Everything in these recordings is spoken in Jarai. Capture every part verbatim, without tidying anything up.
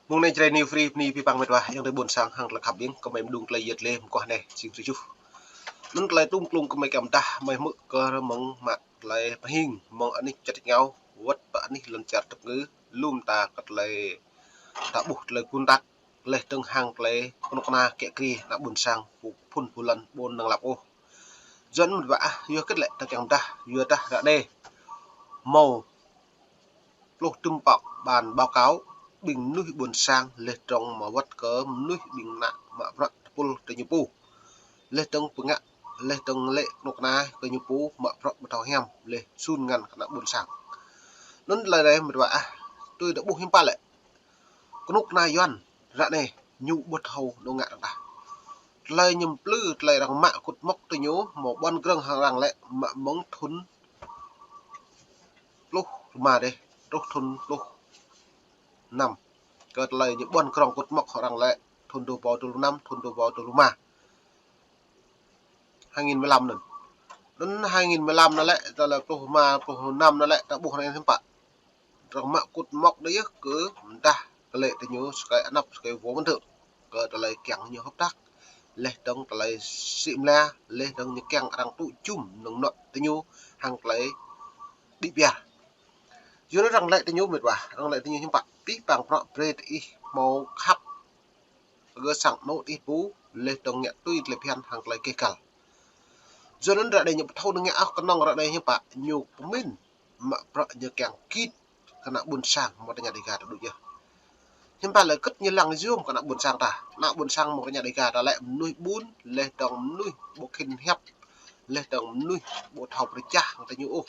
Mông anai Jrai New Free bơni abih bang met wa, ayŏng adơi ƀôn sang hăng tơlơi khăp ƀing, kơmơi mơ̆ng đung tơlơi yet lĕ mơguah anai, jing tơjuh. Anŭn tơlơi tŭm klŭng kơmơi kiăng pơdah, mơi hmư̆ kơ mơ̆ng mă tơlơi pơhing, mơ̆ng anih čar tač rơngiao, wơ̆t pơ anih lŏn čar tơpơngư, lŏm ta kơ tơlơi ta ƀuh tơlơi gun tăk, laih dơ̆ng hăng tơlơi kơnuk kơna kiă kriê ană ƀôn sang pơ phŭn pơlŏn ƀôn năng lăp ôh. Yua anŭn met wa ah, yua hơget lĕ ta kiăng pơdah, yua dah ră anai hmâo pluh tơm pŏk ban báo cáo ƀing mơnuih ƀôn sang laih dơ̆ng mă wơ̆t kơ mơnuih ƀing ană mă bruă tơpul tơ ñu pô. Laih dơ̆ng pơngă, laih dơ̆ng lĕ kơnuk kơna kơ ñu pô mă bruă ƀu thâo hiam, laih sun ngăn kơ ană ƀôn sang. Anŭn tơlơi anai met wa ah, tui ta ƀuh hiư̆m pă lĕ. Kơnuk kơna Yuan ră anai ñu ƀu thâo nao ngă arăng tah. Tơlơi ñu plư, tơlơi arăng mă kŭt mŏk tơ ñu, hmâo ƀuăn krong hăng arăng lĕ mă mơ̆ng thŭn pluh rơma dêh, truh thŭn pluh năm. Kơ tơlơi ñu ƀuăn krong kŭt mŏk hăng arăng lĕ thŭn dua rơbâo dua pluh năm, thŭn dua rơbâo dua pluh rơma. Hai nghìn mười lăm anŭn. Anŭn hai nghìn mười lăm anŭn lĕ, tơlơi pluh rơma, pluh năm anŭn lĕ, ta ƀuh anai hiư̆m pă. Arăng mă kŭt mŏk đơi yơh kơ mơdah kơ lĕ tơ ñu sơkai anăp sơkai vô mơ̆n tơ̆. Kơ tơlơi kiăng ñu hợp tác. Laih dơ̆ng tơlơi sĭ mơla, laih dơ̆ng ñu kiăng arăng tŭ jum nơ̆ng nŏ tơ ñu hăng tơlơi đĭ biar. Yua anŭn arăng lĕ tơ ñu met wa, arăng lĕ tơ ñu hiư̆m pă. Abih bang bruă brơi tơ ih hmâo khăp. Gơ̆ sang anŏ ih pô, laih dơ̆ng ngă tui tơlơi phiăn hăng tơlơi keh kăl. Yua anŭn ră anai ñu ƀu thâo nao ngă ôh, kơnơ̆ng ră anai hiư̆m pă, ñu pơmĭn mă bruă ñu kiăng git kơ ană ƀôn sang mơ̆ng tơña Dêga ta đôč yơh. Hiư̆m pă lĕ hơget ñu lăng yôm kơ ană ƀôn sang ta. Ană ƀôn sang mơ̆ng tơña Dêga ta lĕ mơnuih ƀun, laih dơ̆ng mơnuih ƀu khĭn hiăp, laih dơ̆ng mơnuih ƀu thâo pơrơjah hăng tơ ñu ôh.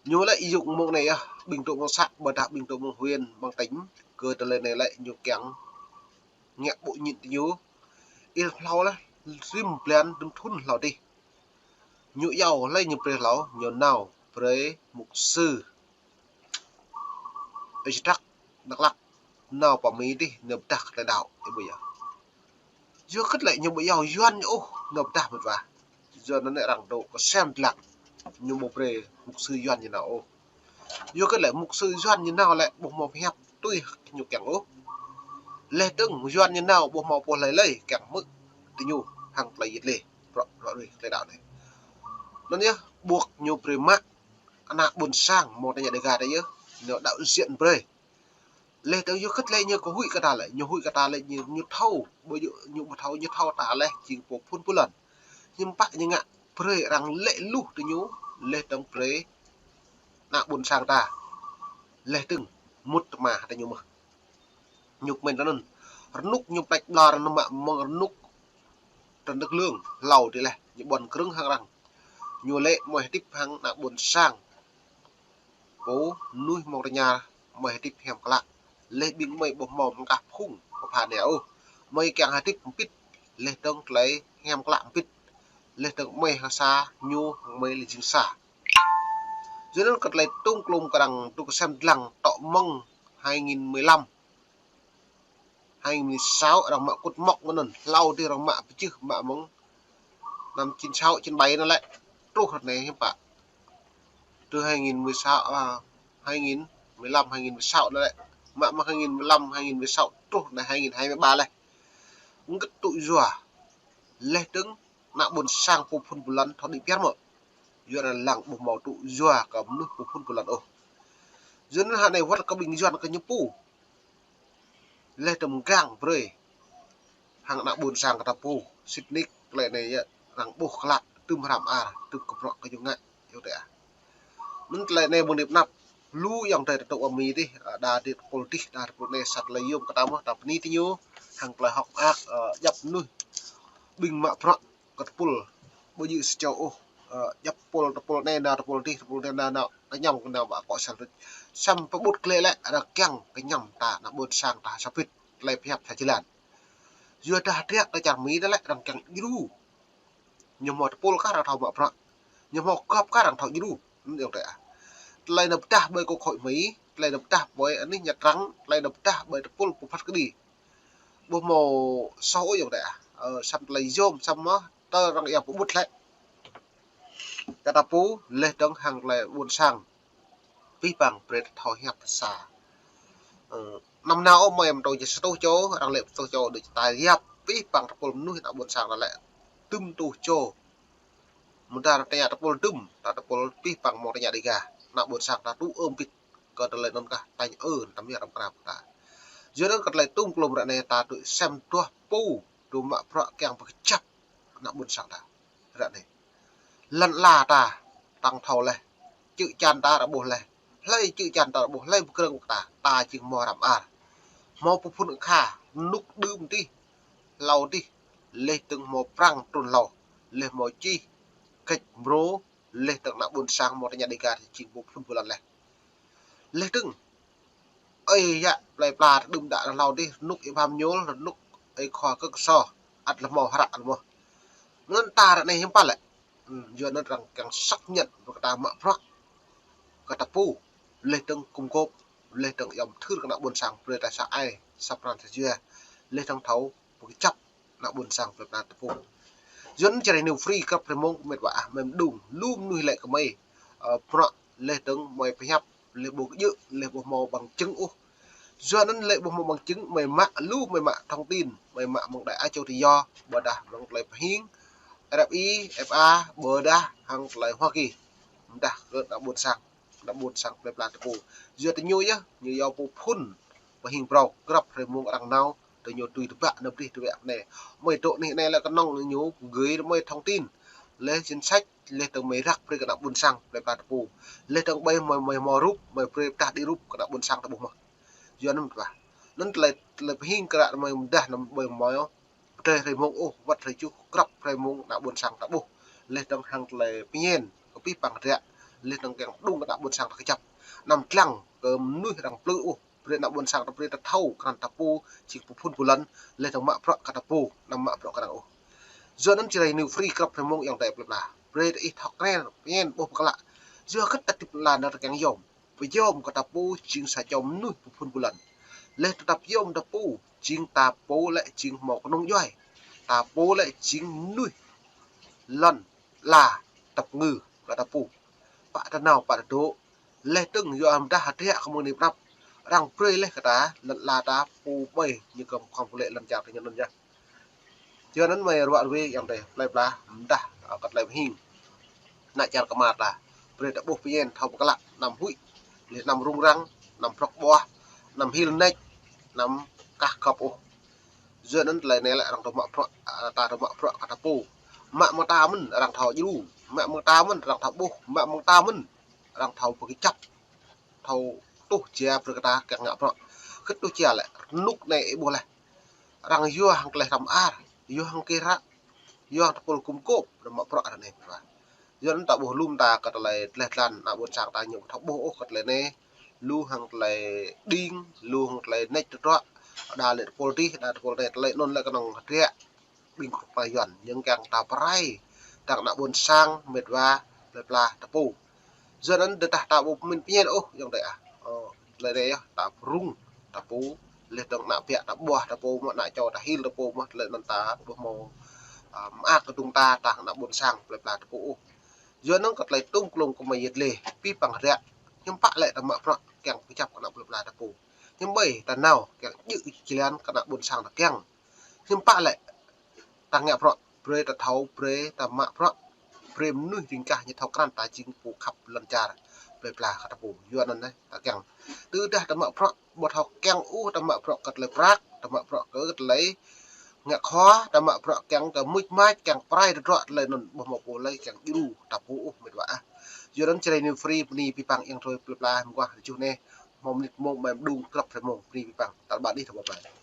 Ñu lĕ yŭk mơ̆ng anai yơh, ƀing dŏ mơ̆ng xã, ƀôdah ƀing dŏ mơ̆ng huyện, mơ̆ng tỉnh, kơ tơlơi anai lĕ ñu kiăng ngă ƀu ñit tơ ñu. Ih hlâo lĕ, rĭm blan, rĭm thŭn hlâo dih. Ñu iâu lĕ ñu brơi hlâo, ñu nao brơi mục sư. Ơi Trăk, Đắk Lắk, nao pơ Mi dih, nao pơdah kơ tơlơi đaŏ, ih ƀuh yơh. Yua hơget lĕ ñu ƀu iâu Yuan ñu ôh, nao pơdah met wa. Yua anŭn lĕ arăng dŏ kơsem dlăng. Ñu ƀu brơi mục sư Yuan ñu nao ôh. Yua hơget lĕ mục sư Yuan ñu nao lĕ ƀu hmâo pơhiăp tui ñu kiăng ôh. Laih dơ̆ng Yuan ñu nao ƀu hmâo pô hlơi hlơi kiăng hmư̆ tơ ñu hăng tơlơi yet lĕ. Bruă, bruă rui tơlơi đaŏ anai. Anŭn yơh, ƀuh ñu brơi mă ană ƀôn sang mơ̆ng tơña Dêga ta yơh. Ñu đạo diễn brơi. Laih dơ̆ng yua hơget lĕ ñu kơ huĭ kơ ta lĕ, ñu huĭ kơ ta lĕ ñu, ñu thâo, ƀu djơ̆ ñu ƀu thâo, ñu thâo ta lĕ jing pô phŭn pơlŏn. Hiư̆m pă ñu ngă brơi arăng lĕ luh tơ ñu, laih dơ̆ng brơi ană ƀôn sang ta. Laih dơ̆ng mŭt tơma tơ ñu mơ̆n. Ñu kơmĭn tơ anŭn. Rơnŭk ñu pleč ƀlŏr anŭn mă mơ̆ng rơnŭk tơ nơ̆k lương, hlâo dih laih, ñu ƀuăn krong hăng arăng. Ñu lĕ mơi hơdip hăng ană ƀôn sang. Pô mơnuih mơ̆ng tơña mơi hơdip hiam klă. Laih ƀing mơi ƀu hmâo mơngkah phung pơpha anai ôh. Mơi kiăng hơdip hơbĭt. Laih dơ̆ng tơlơi hiam klă hơbĭt. Laih dơ̆ng mơi hăng sa, ñu hăng mơi lĕ jing sa. Yua anŭn kơ tơlơi tŭm klŭm kơ arăng dŏ kơsem dlăng tŏ mơ̆ng hai nghìn mười lăm. Hai nghìn mười sáu arăng mă kŭt mŏk mơ̆n anŭn, hlâo dih arăng mă pơjưh mă mơ̆ng năm chín sáu chín bảy anŭn lĕ, truh ră anai hiư̆m pă. Truh hai nghìn mười sáu, à, hai nghìn mười lăm, hai nghìn mười sáu anŭn lĕ. Mă mơ̆ng hai nghìn mười lăm, hai nghìn mười sáu truh anai hai nghìn hai mươi ba laih. Hơget tŭ yua. Laih dơ̆ng ană ƀôn sang pô phŭn pơlŏn thâo đĭ biar mơ̆. Yua anŭn lăng ƀu hmâo tŭ yua kơ mơnuih pô phŭn pơlŏn ôh. Yua anŭn ră anai wơ̆t kơ ƀing Yuan kơ ñu pô. Laih dơ̆ng mơgang brơi hăng ană ƀôn sang kơ ta pô, sĭt nik tơlơi anai yơh, arăng ƀuh klă, tŭm hrăm ar, tŭm kơ bruă kơ ñu ngă, yơh tơ̆ ah. Mơ̆n tơlơi anai mơ̆ng anăp, lu ayŏng adơi ta dŏ pơ Mi dih, ơ, đa dih tơpul dih, đa tơpul anai sa tơlơi yôm kơ ta mơ̆n, ta bơni tơ ñu, hăng tơlơi hơ̆k mơak, ơ, djŏp mơnuih, ƀing mă bruă, kơ tơpul, ƀu djơ̆ sa čô ôh, ơ, djŏp tơpul, tơpul anai nao, tơpul dih, tơpul anai nao, nao, kơñăm kơ nao mă akŏ sel rĭt. Samơ̆ pơƀut glaĭ lĕ, arăng kiăng kơñăm ta ană ƀôn sang ta sa pit, tơlơi pơhiăp sa jơlan. Yua dah hơdră kơ čar Mi ta lĕ arăng kiăng djru. Ñu hmâo tơpul kah arăng thâo mă bruă. Ñu hmâo gŏp kah arăng thâo djru. Anŭn ayŏng adơi ah. Tơlơi nao pơdah ƀơi kơ khối Mi, tơlơi nao pơdah ƀơi anih Nha Trang, tơlơi nao pơdah ƀơi tơpul pơphat kơđi. Ƀu hmâo soh ôh ayŏng adơi ah. Ơ, samơ̆ tơlơi yôm samơ̆ tơ arăng iâu pơƀut lĕ. Kơ ta pô laih dơ̆ng hăng tơlơi ƀôn sang. Abih bang brơi ta thâo hiăp sa. Ơ, Năm nao ôh mơi mơ̆ng tơjuh rơtuh čô, arăng lĕ rơtuh čô đôč ta yap pih păng tơpul mơnuih ană ƀôn sang ta lĕ dŭm rơtuh čô. Mơ̆ng ta tơña tơpul dŭm, ta tơpul pih păng mơ̆ng tơña Dega. Ană ƀôn sang ta tŭ ơm bĭt kơ tơlơi anŭn kah tañ ơ, tăm yơh răm krap ta. Yua anŭn kơ tơlơi tŭm klôm ră anai ta tŭ sem duah pô, tŭ mă bruă kiăng pơkơjăp ană ƀôn sang ta. Ră anai. Lŏn ala ta tăng thâo laih. Čư̆ čan ta rơbuh laih. Hlơi čư̆ čan ta rơbuh, hlơi pơkrơ̆ng ta, ta jing hmâo răm ar. Hmâo pơphun kha, rơnŭk đưm tih, hlâo tih, laih dơ̆ng hmâo prăng trŭn hlâo, laih hmâo čih, kĕč mrô, laih dơ̆ng ană ƀôn sang hmâo tơña Dega jing pơphun pơlan laih. Laih dơ̆ng ơi yă plơi pla tơđưm đă hlâo dih, rơnŭk ih bam ñul, rơnŭk ơi khua kơ kơso, ăt lơhmâo hră lơhmâo. Mơnơ̆ng ta ră anai hiư̆m pă lĕ. Ư, yua anŭn arăng kiăng xác nhận brơi kơ ta mă bruă kơ ta pô, laih dơ̆ng kŭm gôp, laih dơ̆ng yom thưr kơ ană ƀôn sang, brơi ta sa ai, sa pran sa jua, laih dơ̆ng thâo pơkơjăp ană ƀôn sang plơi pla ta pô. Yua anŭn Jrai New Free krăp hrơi mông kơ met wa ah mơi mơđung, lu mơnuih lĕ kơ mơi, ơ, bruă laih dơ̆ng mơi pơhiăp, laih ƀu kơjơ̆, laih ƀu hmâo bằng chứng ôh. Yua anŭn laih ƀu hmâo bằng chứng, mơi mă lu, mơi mă thông tin, mơi mă mơ̆ng Đại Á Châu Tự Do, ƀôdah mơ̆ng tơlơi pơhing, R F I, F A, ƀôdah hăng tơlơi Hoa Kỳ. Mơdah kơ ană ƀôn sang, ană ƀôn sang plơi pla ta pô. Yua tơ ñu yơh, ñu yua pơphun pơhing phrâo, krăp hrơi mông arăng nao, tơ ñu tui tơbiă ană brih tơbiă anai. Mơi dŏ anih anai lĕ kơnơ̆ng ñu gửi mơi thông tin, laih danh sách, laih dơ̆ng mơi răk brơi kơ ană ƀôn sang plơi pla ta pô. Laih dơ̆ng ƀơi mơi, mơi hmâo rup, mơi brơi pơdah đĭ rup kơ ană ƀôn sang ta ƀuh mơ̆n. Yua anŭn mơ̆n ta pơhiăp. Anŭn tơlơi, tơlơi pơhing krăp mơi mơdah anăm ƀơi mơi, pơdơi hrơi mông ôh, wơ̆t hrơi tơjuh krăp hrơi mông ană ƀôn sang ta ƀuh. Laih dơ̆ng hăng tơlơi pơñen kơ pih păng ră, laih dơ̆ng kiăng pơđung kơ ană ƀôn sang ta kơjăp. Anăm lăng kơ mơnuih arăng plư ôh, brơi ană ƀôn sang ta brơi ta thâo krăn ta pô jing pơphun pơlan, laih dơ̆ng mă bruă kơ ta pô, anăm mă bruă kơ arăng ôh. Yua anŭn Jrai New Free krăp hrơi mông ayŏng adơi plơi pla. Brơi ta ih thâo krăn, pơñen ƀuh pơklă. Yua kơ ta tip la nao ta kiăng yom. Pơyom kơ ta pô jing sa čô mơnuih pơphun pơlan. Laih ta pơyom ta pô jing ta pô lĕ jing hmâo kơnung djuai. Ta pô lĕ jing mơnuih lŏn ala tăp ngư kơ ta pô. Pă ta nao, pă ta dŏ. Laih dơ̆ng yua mơdah hơdră kơ mơ̆ng anai prăp. Arăng brơi laih kơ ta, lŏn ala ta pô ƀơi, ñu kơ khŏm pơlĕ lŏn čar kơ ñu anŭn yơh. Yua anŭn mơi ruă ruê ayŏng adơi plơi pla, mơdah, ơ, kơ tơlơi pơhing. Ană čar kơmar ta, brơi ta ƀuh pơñen thâo pơklă, anăm huĭ, laih anăm rŭng răng, anăm prŏk ƀuah, anăm hil nač, anăm kah kŏp ôh. Yua anŭn tơlơi anai lĕ arăng tơ mă bruă, ơ, ta tơ mă bruă kơ ta pô. Mă mơ̆ng ta mơ̆n arăng thâo djru, mă mơ̆ng ta mơ̆n arăng thâo ƀuh, mă mơ̆ng ta mơ̆n arăng thâo pơkơjăp, thâo tuh jia brơi kơ ta kiăng ngă bruă. Kơ tuh jia lĕ, rơnŭk anai ih ƀuh laih. Arăng yua hăng tơlơi răm ar, yua hăng kơră, yua hăng tơpul kŭm gôp, tơ mă bruă ră anai. Yua anŭn ta ƀuh lŏm ta kơ tơlơi tơleh tơlan ană ƀôn sang ta ñu thâo ƀuh ôh kơ tơlơi anai. Lu hăng tơlơi đing, lu hăng tơlơi nač tơdruă, đa lĕ tơpul dih, đa tơpul anai, tơlơi anŭn lĕ kơnơ̆ng hơdră ƀing krŭk pơyuăn, ñu kiăng ta pơrai, tơ̆ng ană ƀôn sang, met wa, plơi pla ta pô. Yua anŭn tơdah ta ƀu pơmĭn pơñen ôh, ayŏng adơi ah. Ơ, tơlơi anai yơh, ta pơrŭng ta pô, laih dơ̆ng ană biă ta ƀuah ta pô mơ̆, ană čô ta hil ta pô mơ̆, tơlơi anŭn ta ƀu hmâo, ơ, mơak kơdŭng ta, tơ̆ng ană ƀôn sang, plơi pla ta pô ôh. Yua anŭn kơ tơlơi tŭm klôm kơ mơi yơh laih, pih păng ră. Hiư̆m pă lĕ ta mă bruă kiăng pơkơjăp kơ ană plơi pla ta pô. Hiư̆m ƀơi ta nao kiăng djơ̆ jơlan kơ ană ƀôn sang ta kiăng. Hiư̆m pă lĕ ta ngă bruă, brơi ta thâo, brơi ta mă bruă, brơi mơnuih ring kah ñu thâo krăn ta jing pô khăp lŏn čar plơi pla kơ ta pô. Yua anŭn anai ta kiăng. Tơdah ta mă bruă ƀu thâo kiăng ôh, ta mă bruă kơ tơlơi prăk, ta mă bruă kơ tơlơi ngă khua, ta mă bruă kiăng kơ mưč mač, kiăng pơrai tơdruă, tơlơi anŭn ƀu hmâo pô lơi kiăng djru ta pô ôh, met wa ah. Yua anŭn Jrai New Free bơni pih păng ayŏng adơi plơi pla mơguah rơjuh anai, hmâo mơnit mông mơi mơđung krăp hrơi mông, bơni pih păng. Tal ƀar anih ta ƀuh ƀai.